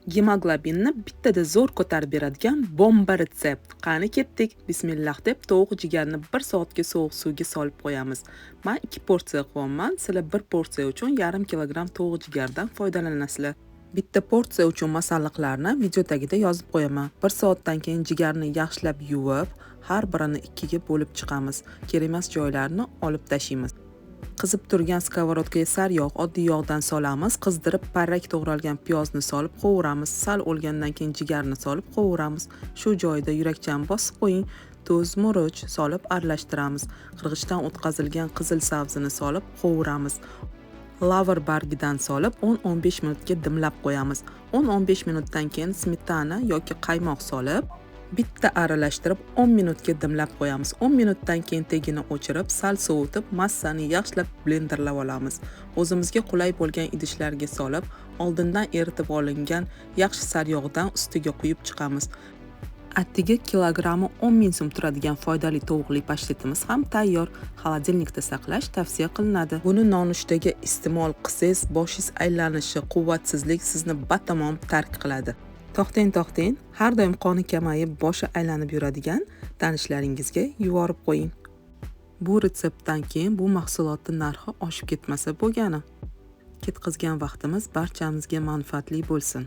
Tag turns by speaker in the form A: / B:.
A: Gemoglobinni bittada zo'r ko'tarib beradigan bomba retsept. Qani, ketdik. Bismillah deb tovuq jigarni 1 soatga sovuq suvga solib qo'yamiz. Man 2 porsiya qilyapman. Sizlar 1 porsiya uchun yarim kilogramm tovuq jigardan foydalanasizlar. Bitta porsiya uchun masalliqlarni video tagida yozib qo'yaman. 1 soatdan keyin jigarni yaxshilab yuvib, har birini ikkiga bo'lib chiqamiz. Kerak emas joylarini olib tashlaymiz. Qizib turgan сковородка ga sariyog', oddiy yog'dan solamiz. Qizdirib, parrak to'g'ralgan piyozni solib qovuramiz. Sal o'lgandan keyin jigarni solib qovuramiz. Shu joyida yurakchani bosib qo'ying. Tuz, murch solib aralashtiramiz. Qirg'ichdan o'tkazilgan qizil sabzini solib qovuramiz. Lavr bargidan solib 10-15 minutga dimlab qo'yamiz. 10-15 minutdan keyin smetana yoki qaymoq solib, bitta aralashtirib 10 minutga dimlab qo'yamiz. 10 minutdan keyin tagini o'chirib, sal sovutib, massani yaxshilab blenderlab olamiz. O'zimizga qulay bo'lgan idishlarga solib, oldindan eritib olingan yaxshi sariyog'dan ustiga quyib chiqamiz. Atigi kilogrammi 10 ming so'm turadigan foydali tovuqli pashtetimiz ham tayyor. Холодильник da saqlash tavsiya qilinadi. Buni nonushtaga iste'mol qilsangiz, boshingiz aylanishi, quvvatsizlik sizni batamom tark qiladi. To'xtang, to'xtang, har doim qoni kamayib, boshi aylanib yuradigan tanishlaringizga yuborib qo'ying. Bu retseptdan keyin bu mahsulotning narxi oshib ketmasa bo'lgani. Ketqizgan vaqtimiz barchamizga manfaatli bo'lsin.